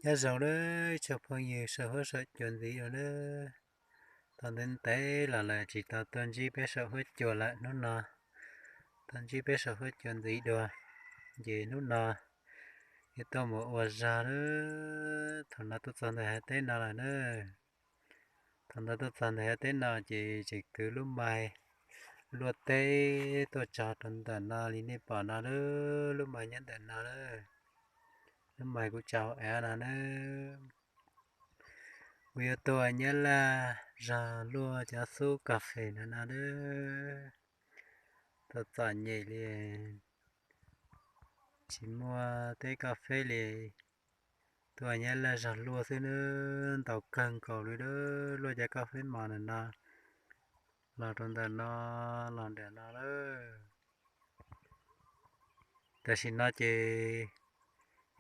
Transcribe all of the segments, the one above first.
Nyob zoo nawb tsoom phooj ywg saum huab saum cua ntxiv dua nawb. Tau ntev ntev los lawm tsis tau tuaj ntsib peb saum huab cua lawm hnub no. Tau ntsib peb saum huab cua ntxiv dua, ces hnub no yuav tuaj mus ua zog nawb. Thaum no tuaj txog ntawm hav teb no lawm na. Thaum ntawd tuaj txog ntawm hav teb no ces tseem kwv lub mais luaj teb tuaj tso rau ntawm no li nej pom no lawm. Lub mais nyob ntawm no lawm. Lub mais kuv tso hauv av no na. Kuv yuav tuaj Nyab Laj zog luaj cov xub kas fes no no lawm. Txom txom nyem li, tsis muaj teb kas fes li. Tuaj Nyab Laj zog luaj xwb nawb, ntau kawg nkaus li lawm. Luaj cov kas fes mos ntawm no los rau ntawm no, los ntawm no lawm. Tam sim no ces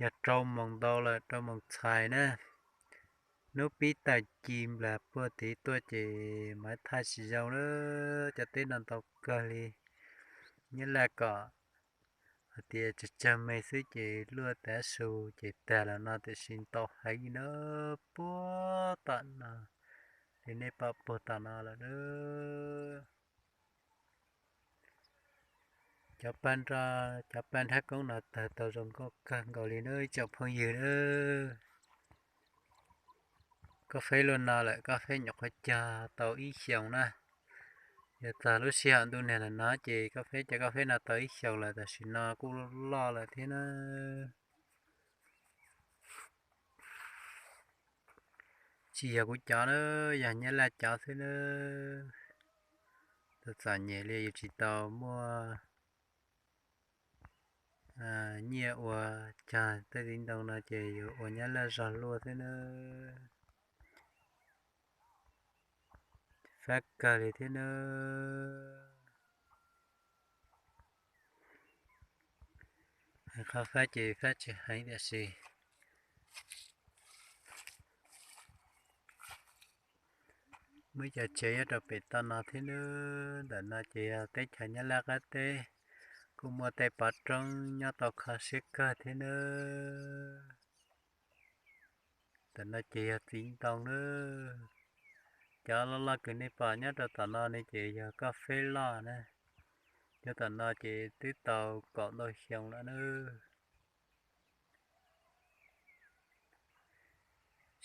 yog rau moos ntau lawm, rau moos txhais na. Hnub pib tawm ci nplas puag tid tuaj ces mas thaij tsis zoo lawm, cov teb no ntau kawg li. Nyab Laj kom hais tias tsawg tsawg me xwb ces luaj tav su ces tag los no tiam sis ntau heev li na, puag tom no, li nej pom puag tom no lawm na. Cov pab nroj, cov pab nrhab koob no tawg tau zoo nkauj kawg nkaus li na ib tsoom phooj ywg na. Kas fes luaj no lawm, kas fes nyuam qhuav cog tau ib xyoos na. Yog txog lub sij hawm ntuj nag los no ces kas fes, cov kas fes no tau ib xyoos lawm, tam sim no kuj loj loj lawm thiab na. Tsis yog kuv cov na, yog Nyab Laj cov xwb na. Txom txom nyem li, yus tsis tau muaj nyiaj ua cog tej txiv ntoo no ces yus ua Nyab Laj zog luaj xwb na. Fab kawg li thiab na. Qhov fab ces fab tsis heev tiam sis muaj ib co tsev nyob rau pem toj no thiab nawb. Ntawm no ces yog teb chaws Nyab Laj qab teb, kuj muaj tej pov roob nyob tau kho siab kawg thiab nawb. Ntawm no ces yog txiv ntoo nawb. Cov loj loj kws nej pom nyob rau tom no ne ces yog kas fes loj na. Cov tom no ces twb tau kaum ntau xyoo lawm nawb.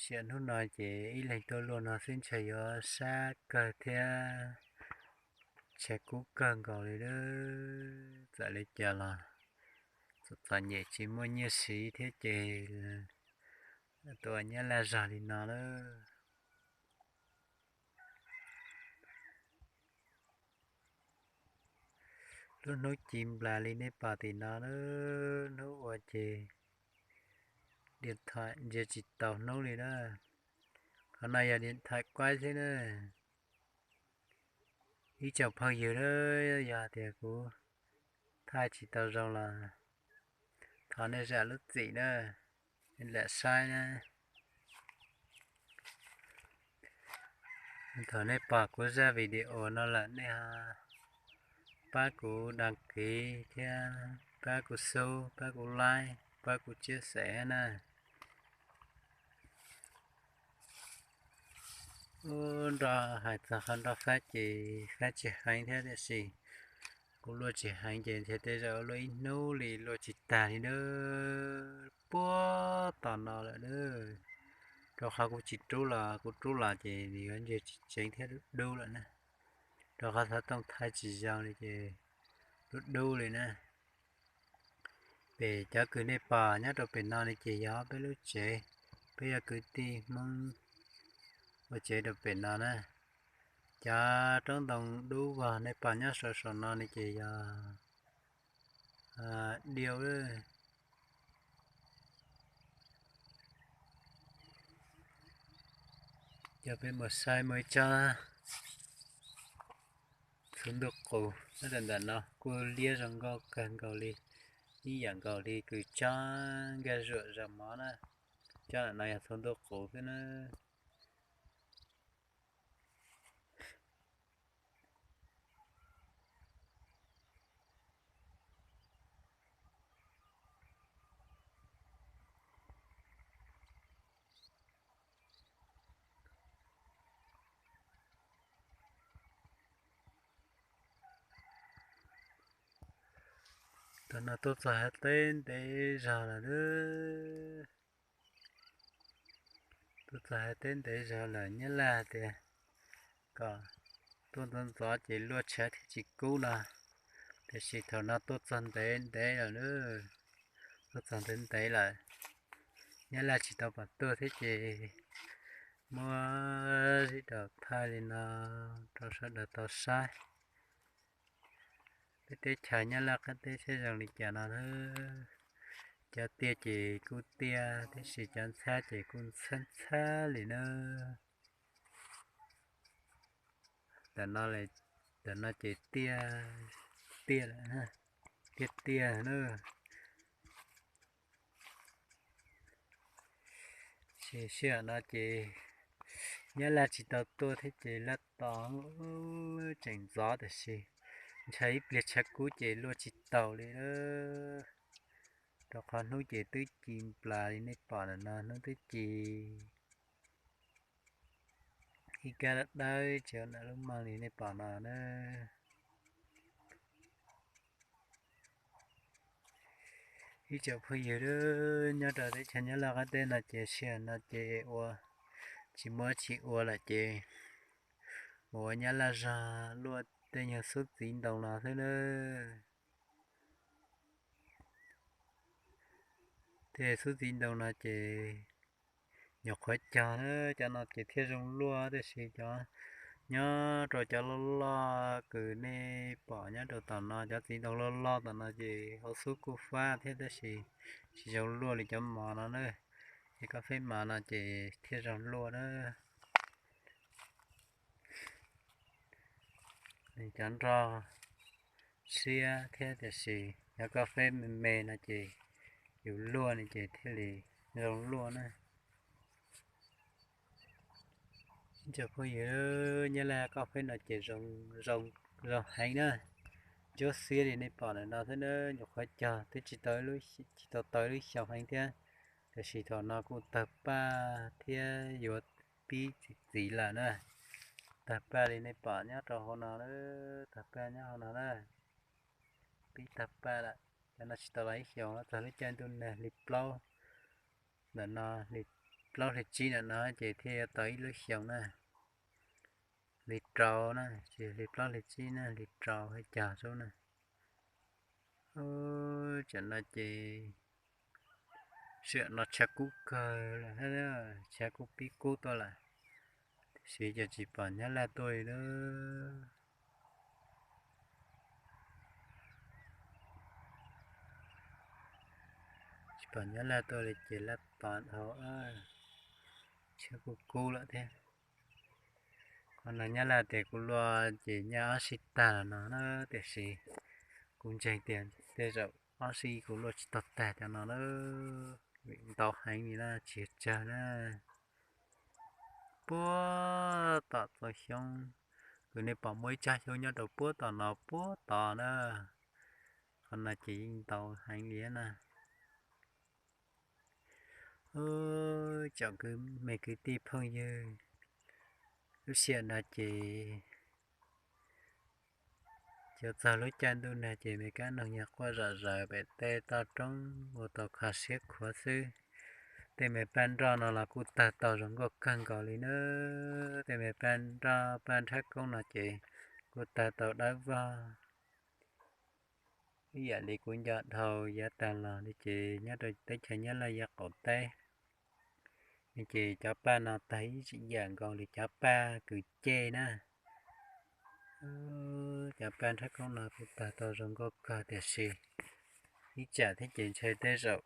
Sim hnub no ces ib leeg tuaj luaj no xwb ntshe yuav sab kawg thiab, ntshe kub kawg nkaus li lawm. Txawm li cas los txom txom nyem tsis muaj nyiaj siv thiab ces tuaj Nyab Laj zog li no lawm. Lub hnub ci nplas li nej pom tim no lawm, hnub ua ces diam thaim ntsia tsis taus hnub li na. Qhov no yog diam thaim kuaib xwb na. Ib tsoom phooj ywg na, yog tias kuv thaij tsis tau zoo los thov nej zam lub txim na, lam saib na. Thaum nej pom kuv zaj video no lawm nej ho pab kuv đăng ký thiab pab kuv sub, pab kuv like, pab kuv chia sẻ na. Ub, nroj hais txog qhov nroj fab ces fab tsis heev thiab tiam sis kuv luaj tsis heev ces ntshe tej zaum luaj ib hnub li luaj tsis tag li na. Puag tom no lawm na. Rau qhov kuv tsis rub los kuv rub los ces nws yuav ntsia tsis tseev thiab dub dub lawm na. Rau qhov xov tooj thaij tsis zoo li ces dub dub li na. Pem cov kws nej pom nyob rau pem no ne ces yog peb lub tsev, peb yog kwv tij Hmoob ua tsev rau pem no na. Cov roob ntoo dub vog nej pom nyob saum saum no ne ces yog diaus. Coj peb mus saib muaj ib tsob txhuv ntuj qus nyob rau ntawm no kuj liab zoo nkauj kawg nkaus li, ib yam nkaus li kws tsob nkaj zuam zaum mov na. Tsob ntawm no yog txhuv ntuj qus xwb na. Thaum no tuaj txog hav teb ntev zog lawm. Tuaj txog hav teb ntev zog lawm, Nyab Laj tias kom tuaj ntxov ntxov ces luaj tshav thiaj tsis kub no. Tiam sis thaum no tuaj txog ntev ntev lawm, tuaj txog ntev ntev lawm, Nyab Laj tsis tau pom tuaj thiab ces muab zib daus thaij li no rau sawv daws tau saib. Peb teb chaws Nyab Laj qab teb thiaj zoo li cas no na. Cov tiaj ces kuj tiaj tiam sis cov ntxhab ces kuj ntxhab ntxhab li na. Tam no, tam no ces tiaj, tiaj lawm, tiaj tiaj na. Sij hawm no ces Nyab Laj tsis tau tuaj thiab ces laj tos tseem ntxov tiam sis ntshe ib pliag tshav kub ces luaj tsis taus li. Rau qhov hnub ces twb ci nplas li nej pom ntawm no, hnub twb ci ib kab dawb dawb tsis ua lub moos li nej pom no na. Ib tsoom phooj ywg nyob rau teb chaws Nyab Laj qab teb no ces sij hawm no ces ua tsis muaj tsis ua lawm ces ua Nyab Laj zog luaj tej nyuag xub txiv ntoo no xwb na. Tej xub txiv ntoo no ces nyuam qhuav cog na, cov no ces thiaj zoo luaj tiam sis cov nyob rau cov loj loj kws nej pom nyob rau tom no, cov txiv ntoo loj loj tom no ces hauv xub kuj fab thiab tab sis tsis zoo luaj li cov mos no na. Ces koj feb mos no ces thiaj zoo luaj na. Nws cov nroj siab thiab tiam sis yog koj feb me me no ces yus luaj no ces thiaj li zoo luaj na. Ib tsoom phooj ywg, Nyab Laj koj feb no ces zoo heev na. Ntsuab xiab li nej pom ntawm no xwb na, nyuam qhuav cog twb tsis tau, tsis tau tau ib lub xyoos heev thiab. Tiam sis thaum no kuj tawg paj thiab yuav pib txiv txiv lawm na. Tawg paj li nej pom nyob rau hauv no, tawg paj nyob hauv no na. Pib tawg paj lawm, cov no tsis tau los ib xyoos, txog lub caij ntuj nag hli plaub ntawm no, hli plaub hli tsib ntawm no ces thiaj yuav tau ib lub xyoos na. Hli rau na, tsis hli plaub hli tsib na, hli rau haj cog sub na. Tam no ces sij hawm no tshav kub kawg lawm, tshav kuj pib kub tuaj lawm, tiam sis ces tsis pom Nyab Laj tuaj li na. Tsis pom Nyab Laj tuaj li ces laj tos dhau, tshav kuj kub lawm thiab. Qhov no Nyab Laj tias kuv luaj ces nyaj ob sij tag los no na, tiam sis kuv ntseeg tias tej zaum ob sij kuv luaj tsis tau tag cov no na, vim ntau heev li na, tsis tsawg na. Puag tom txoj xyoob, kws nej pom muaj ib tsob xyoob nyob rau puag tom no puag tod na, qhov no ces yeej ntau heev li na. Ub, tsoom kwv, me kwv tij phooj ywg, lub sij hawm no ces cov txog lub caij ntuj nag ces me kab noog nyuag quaj zom zaws pem tej toj roob ua tau kho siab khuav xwb. Tej me paj nroj no los kuj tawg tau zoo nkauj kawg nkaus li na. Tej me paj nroj paj nrhab koob no ces kuj tawg tau dawb vog ib yam li kuv nco dhau yav tag los li ces nyob rau teb chaws Nyab Laj yav qaum teb ces cov paj no tawg ib yam nkaus li cov paj kws ceg na. Cov paj nrhab koob no kuj tawg tau zoo nkauj kawg tiam sis ib tsam thiab ces ntshe tej zaum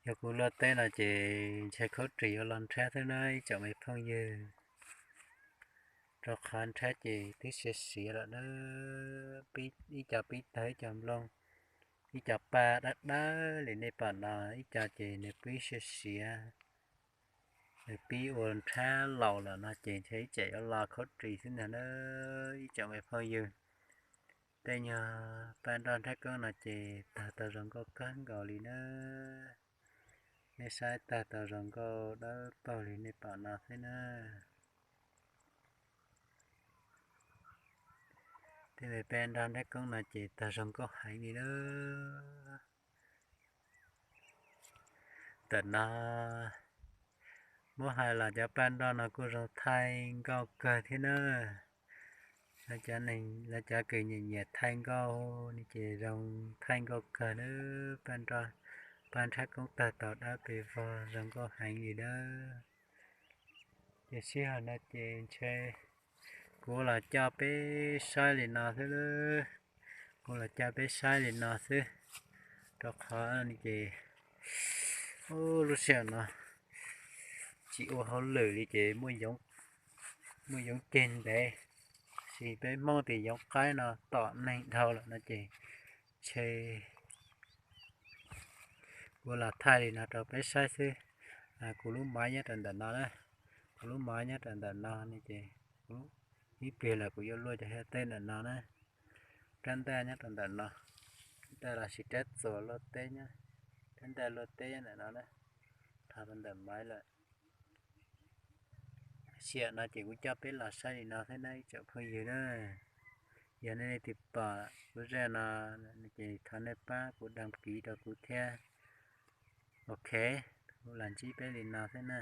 yog kuv luaj teb no ces ntshe khaub ris yuav los nrhab xwb na ib tsoom me phooj ywg. Rau qhov nrhab ces twb siav siav lawm na, ib co pib tawg ib co nplooj, ib co paj dawb dawb li nej pom no, ib co ces nws pib siav siav, nws pib ua nrhab laus lawm no ces ntshe ib tsam yuav los khaub ris xwb ntag na ib tsoom me phooj ywg. Tej nyuag paj nroj nrhab koob no ces tawg tau zoo nkauj kawg nkaus li na. Nej saib tawg tau zoo nkauj dawb paug li nej pom no xwb na. Peb nroj nrab koob no ces tag zoo nkauj heev li lawm. Ntawm no muab hais los cov paj nroj no kuj zoo thaij nkauj kawg thiab na. Lawv cov kws nyiam nyiam thaij nkauj no ces zoo thaij nkauj kawg na. Paj nroj, paj nrab koob tag tau dawb pes vog zoo nkauj heev li lawm. Ces sij hawm no ces ntshe kuv los coj peb saib li no xwb lawm. Kuv los coj peb saib li no xwb, rau qhov ces lub sij hawm no tsis ua hauj lwm li ces muaj yoov ceg ntev, sis peb Hmoob tias yoov qaib no tom neeg dhau lawm no ces ntshe kuv los thaij li no rau peb saib xwb. Kuv lub maiv nyob rau ntawm no na, kuv lub maiv nyob rau ntawm no ne ces ib pliag lawm kuv yuav luaj cov hiav teb ntawm no na. Rab ntaj nyob rau ntawm no, rab ntaj los sis rab txuas luaj teb nyob, rab ntaj luaj teb nyob ntawm no na, dhau rau ntawm maiv lawm. Sij hawm no ces kuv coj peb los saib li no xwb na ib tsoom phooj ywg na. Yog nej leej twg pom kuv zaj no ces thov nej pab kuv đăng ký rau kuv thiab. Ok, kuv los ntsib peb li no xwb na.